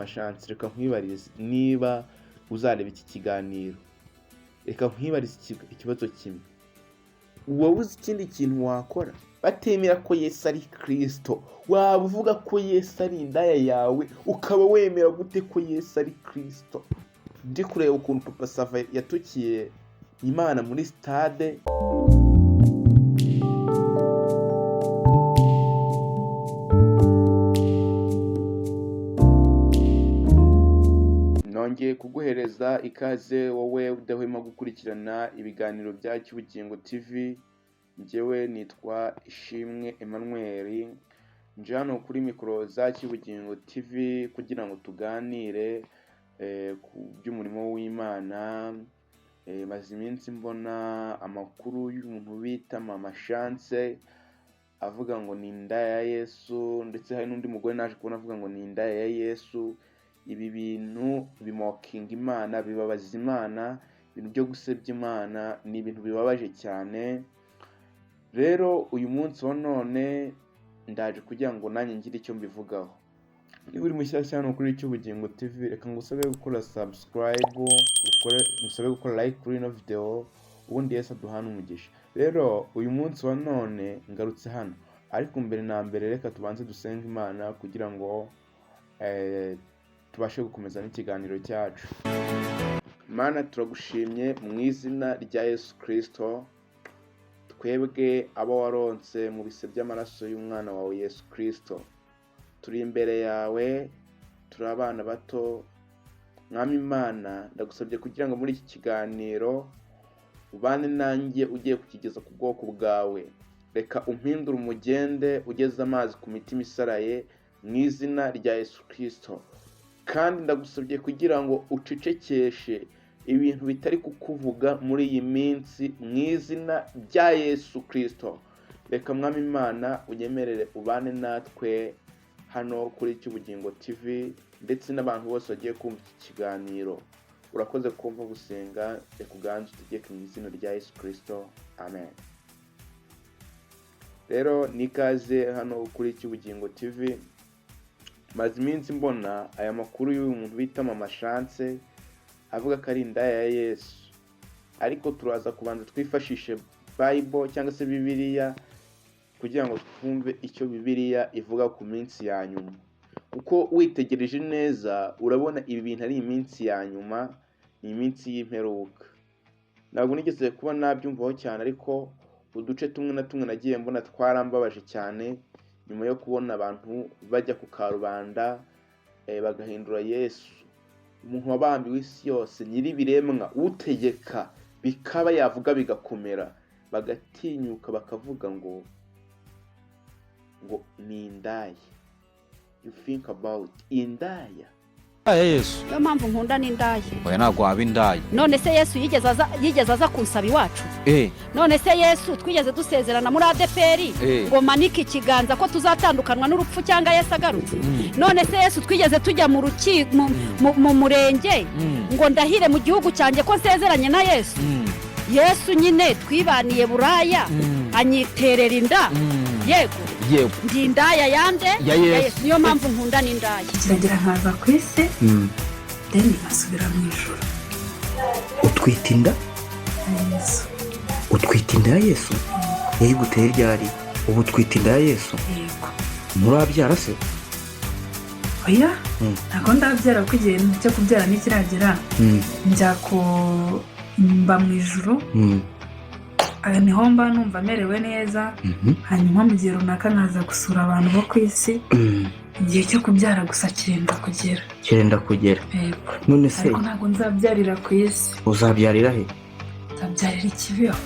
Chance, reka nkwibarize niba uzareba iki kiganiro, reka nkwibarize ikibazo kimwe. Wowe uzi ikindi kintu wakora batemera ko Yesu ari Kirisito? Waba uvuga ko Yesu ari indaya yawe, ukaba wemera gute ko Yesu ari Kirisito? Ndi kureba ukuntu Papa Sava yatukiye Imana muri sitade. Nongeye kuguhereza ikaze wowe udahwema gukurikirana ibiganiro bya Cyubugingo TV. Njyewe nitwa Ishimwe Emmanuel, nje hano kuri mikoro za Cyubugingo TV kugira ngo tuganire ku by'umurimo w'Imana. Maze iminsi mbona amakuru y'umuntu bita Mama Chance avuga ngo ni indaya ya Yesu, ndetse hari n'undi mugore naje kubona avuga ngo ni indaya ya Yesu. Ibi bintu bimokinga Imana, bibabaza Imana, ibintu byo gusebya Imana ni ibintu bibabaje cyane. Rero uyu munsi wa none ndaje kugira ngo nanjye ngire icyo mbivugaho. Niba uri mushyashya hano kuri Cyubugingo TV, reka ngusabe gukora subscribe, ngusabe gukora like kuri ino video, ubundi Yesu aduhane umugisha. Rero uyu munsi wa none ngarutse hano, ariko mbere na mbere reka tubanze dusenge Imana kugira ngo tubashe gukomeza n'ikiganiro cyacu. Mana, turagushimye mu izina rya Yesu Kristo, twebwe abo waronse mu bise by'amaraso y'umwana wawe Yesu Kristo, turi imbere yawe, turi abana bato. Mwami Imana, ndagusabye kugira ngo muri iki kiganiro ubane nanjye ugiye kukigeza ku bwoko bwawe. Reka umpindure umugende ugeze amazi ku mitima isaraye mu izina rya Yesu Kristo. Kandi ndagusabye kugira ngo ucecekeshe ibintu bitari kukuvuga muri iyi minsi mu izina rya Yesu Kristo. Reka Mwami Imana unyemerere ubane natwe hano kuri Cyubugingo TV ndetse n'abantu bose bagiye kumva iki kiganiro. Urakoze kumva gusenga, reka uganze utegeke mu izina rya Yesu Kristo, amen. Rero nikaze hano kuri Cyubugingo TV. Maze iminsi mbona aya makuru y'uyu muntu bita Mama Chance avuga ko ari indaya ya Yesu, ariko turaza kubanza twifashishe Bible cyangwa se Bibiliya kugira ngo twumve icyo Bibiliya ivuga ku minsi ya nyuma, kuko witegereje neza urabona ibi bintu ari iminsi ya nyuma, ni iminsi y'imperuka. Ntabwo nigeze kuba nabyumvaho cyane, ariko uduce tumwe na tumwe nagiye mbona twarambabaje cyane, nyuma yo kubona abantu bajya ku karubanda bagahindura Yesu, umuntu wabambiwe isi yose, nyir'ibiremwa, utegeka bikaba yavuga bigakomera, bagatinyuka bakavuga ngo ni indaya. You think about indaya. Ya Yesu. Niyo mpamvu nkunda n'indaya. Oya, ntabwo waba indaya. None se Yesu yigeze aza kunsaba iwacu? None se Yesu twigeze dusezerana muri ADEPR ngo manike ikiganza ko tuzatandukanwa n'urupfu cyangwa Yesu agarutse? None se Yesu twigeze tujya mu rukiko, mu murenge, ngo ndahire mu gihugu cyanjye ko nsezeranye na Yesu? Yesu nyine twibaniye buraya, anyiterera inda. Yego. Ndi indaya yande? Ya Yesu. Niyo mpamvu nkunda n'indaya. Kiragira nkaza ku isi, then nkasubira mu ijuru. Utwite inda? Ya Yesu. Utwite inda ya Yesu? Yayiguteye ryari? Ubu utwite inda ya Yesu? Yego. Nturabyara se? Oya, ntabwo ndabyara kuko igihe cyo kubyara ntikiragera. Njya ku mba mu ijuru, aha niho mba numva merewe neza, hanyuma mu gihe runaka nkaza gusura abantu bo ku isi. Igihe cyo kubyara gusa kirenda kugera. Kirenda kugera? Yego. None se Ariko ntabwo nzabyarira ku isi. Uzabyarira he? Nzabyarira i Kibeho.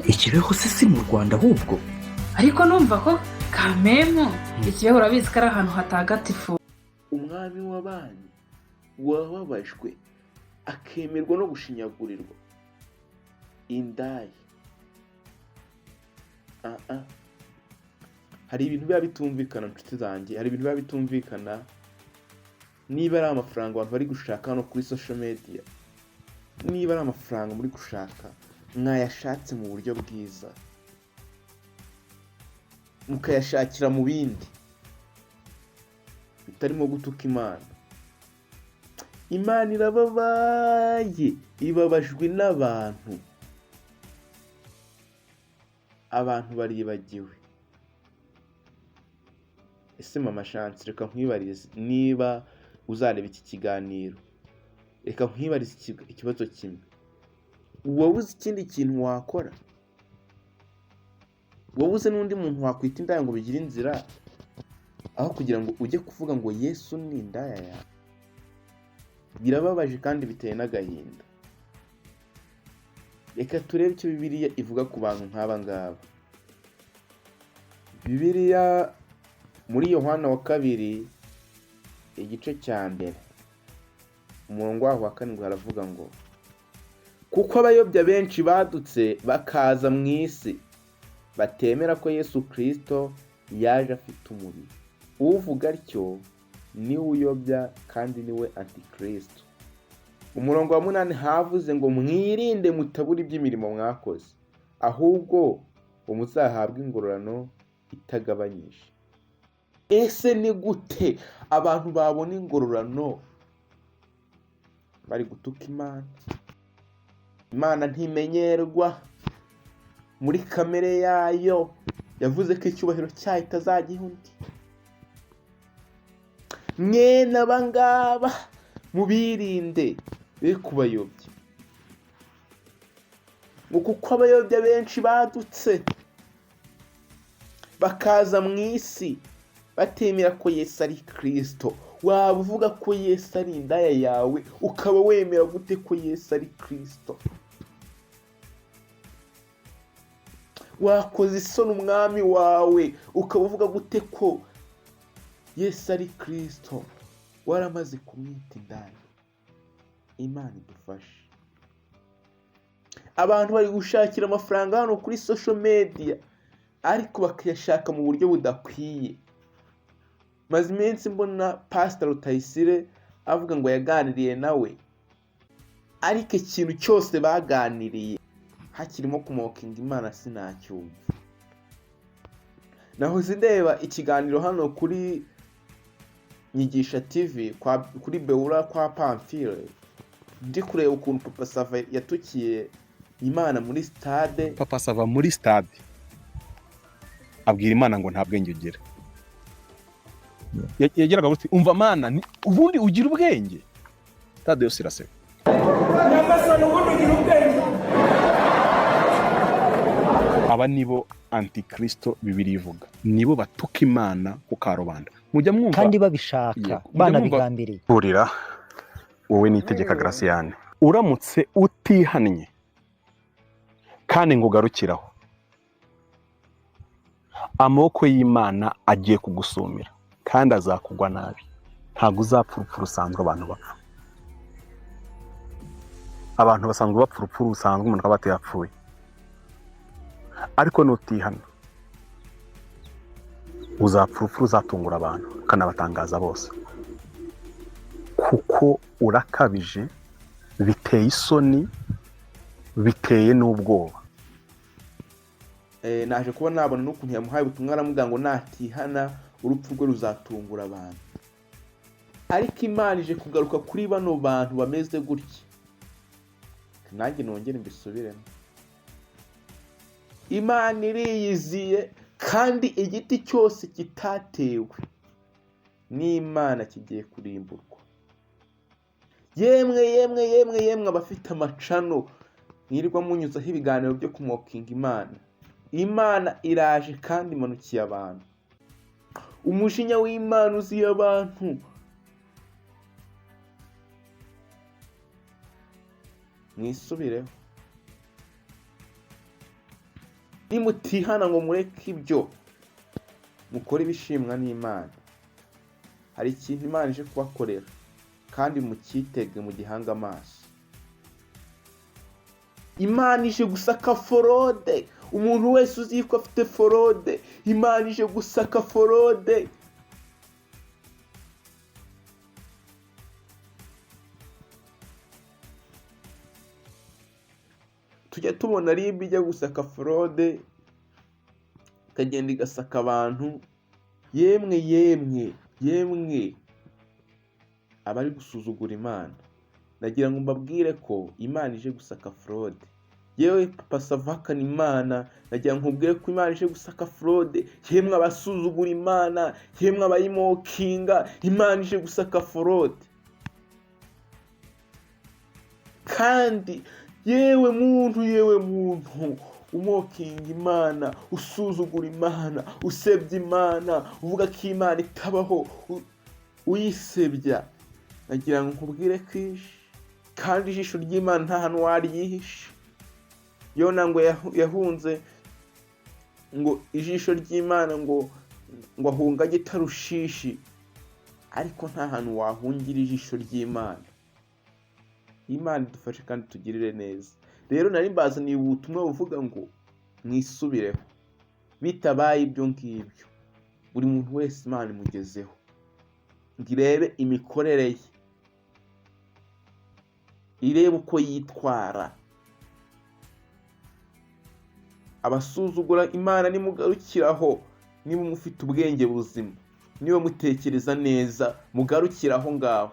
I Kibeho se si mu Rwanda ahubwo? Ariko numva ko kamemu i Kibeho, urabizi ko ari ahantu hatagatifu. Umwami w'abami wababajwe akemerwa no gushinyagurirwa, indaya? Ah ah, hari ibintu biba bitumvikana, nshuti zanjye, hari ibintu biba bitumvikana. Niba ari amafaranga abantu bari gushaka hano kuri social media, niba ari amafaranga muri gushaka, mwayashatse mu buryo bwiza, mukayashakira mu bindi bitarimo gutuka Imana. Imana irababaye, ibabajwe n'abantu. Abantu baribagiwe. Ese Mama Chance, reka nkwibarize, niba uzareba iki kiganiro, reka nkwibarize ikibazo kimwe. Wowe uzi ikindi kintu wakora? Wowe uzi n'undi muntu wakwita indaya ngo bigire inzira, aho kugira ngo ujye kuvuga ngo Yesu ni indaya yawe? Birababaje kandi biteye n'agahinda. Reka turebe icyo Bibiliya ivuga ku bantu nk'aba ngaba. Bibiliya muri Yohana wa 2 igice cya 1 umurongo waho wa 7 haravuga ngo: kuko abayobya benshi badutse bakaza mu isi, batemera ko Yesu Kristo yaje afite umubiri. Uvuga atyo niwe uyobya kandi niwe antikristo. Umurongo wa 8 havuze ngo: mwirinde mutabura iby'imirimo mwakoze, ahubwo muzahabwe ingororano itagabanyije. Ese ni gute abantu babona ingororano bari gutuka Imana? Imana ntimenyerwa muri kamere yayo, yavuze ko icyubahiro cyayo itazagiha undi. Mwene aba ngaba mubirinde be kubayobya, ngo kuko abayobya benshi badutse bakaza mu isi batemera ko Yesu ari Kristo. Waba uvuga ko Yesu ari indaya yawe, ukaba wemera gute ko Yesu ari Kristo? Wakoze isoni umwami wawe, ukaba uvuga gute ko Yesu ari Kristo waramaze kumwita indaya? Imana idufashe. Abantu bari gushakira amafaranga hano kuri social media, ariko bakayashaka mu buryo budakwiye. Maze iminsi mbona Pastor Rutayisire avuga ngo yaganiriye nawe, ariko ikintu cyose baganiriye hakirimo kumokinga Imana sinacyumva. Nahoze ndeba ikiganiro hano kuri Nyigisha TV kuri Beura kwa Pamphile, ndi kureba ukuntu Papa Sava yatukiye Imana muri stade. Papa Sava muri stade abwira Imana ngo nta bwenge ugira. Yageraga uti umva Mana, ubundi ugira ubwenge. Stade yose iraseka. Aba nibo antikristo Bibiliya ivuga, nibo batuka Imana ku karubanda. Mujya mwumva kandi babishaka banabigambiriye. Burira wowe Niyitegeka Gratiane, uramutse utihannye kandi ngo ugarukiraho, amaboko y'Imana agiye kugusumira kandi azakugwa nabi. Ntabwo uzapfa urupfu rusanzwe abantu bapfa. Abantu basanzwe bapfa urupfu rusanzwe, umuntu akaba atapfuye. Ariko nutihana uzapfa urupfu ruzatungura abantu ukanabatangaza bose, kuko urakabije, biteye isoni, biteye n'ubwoba. Naje kuba nabona n'ukuntu yamuhaye ubutumwa, aramubwira ngo natihana urupfu rwe ruzatungura abantu. Ariko Imana ije kugaruka kuri bano bantu bameze gutya. Nanjye nongere mbisubiremo. Imana iriyiziye, kandi igiti cyose kitatewe n'Imana kigiye kurimburwa. Yemwe yemwe yemwe yemwe abafite amacano mwirirwa munyuzaho ibiganiro byo kumokinga Imana. Imana iraje kandi imanukiye abantu. Umujinya w'Imana uziye abantu. Mwisubireho. Nimutihana ngo mureke ibyo, mukore ibishimwa n'Imana. Hari ikintu Imana ije kubakorera kandi mukitege mu gihanga amaso. Imana ije gusaka forode. Umuntu wese uzi ko afite forode, Imana ije gusaka forode. Tujya tubona RIB ijya gusaka forode, ikagenda igasaka abantu. Yemwe yemwe yemwe aba ari gusuzugura Imana. Nagira ngo mbabwire ko Imana ije gusaka forode. Yewe Papa Sava ahakana Imana, nagira ngo nkubwire ko Imana ije gusaka forode. Yemwe abasuzugura Imana, yemwe abayimokinga, Imana ije gusaka forode. Kandi yewe muntu, yewe muntu umokinga Imana, usuzugura Imana, usebya Imana, uvuga ko Imana itabaho, uyisebya, nagira ngo nkubwire ko ije. Kandi ijisho ry'Imana nta hantu waryihisha. Yona ngo yahunze ngo ijisho ry'Imana ngo ahunge ajye i Tarushishi, ariko nta hantu wahungira ijisho ry'Imana. Imana idufashe kandi tugirire neza. Rero nari mbazaniye ubutumwa buvuga ngo mwisubireho. Bitabaye ibyo ngibyo, buri muntu wese Imana imugezeho ngo irebe imikorere ye, irebe uko yitwara. Abasuzugura Imana nimugarukiraho, niba mufite ubwenge buzima, niba mutekereza neza, mugarukire aho ngaho.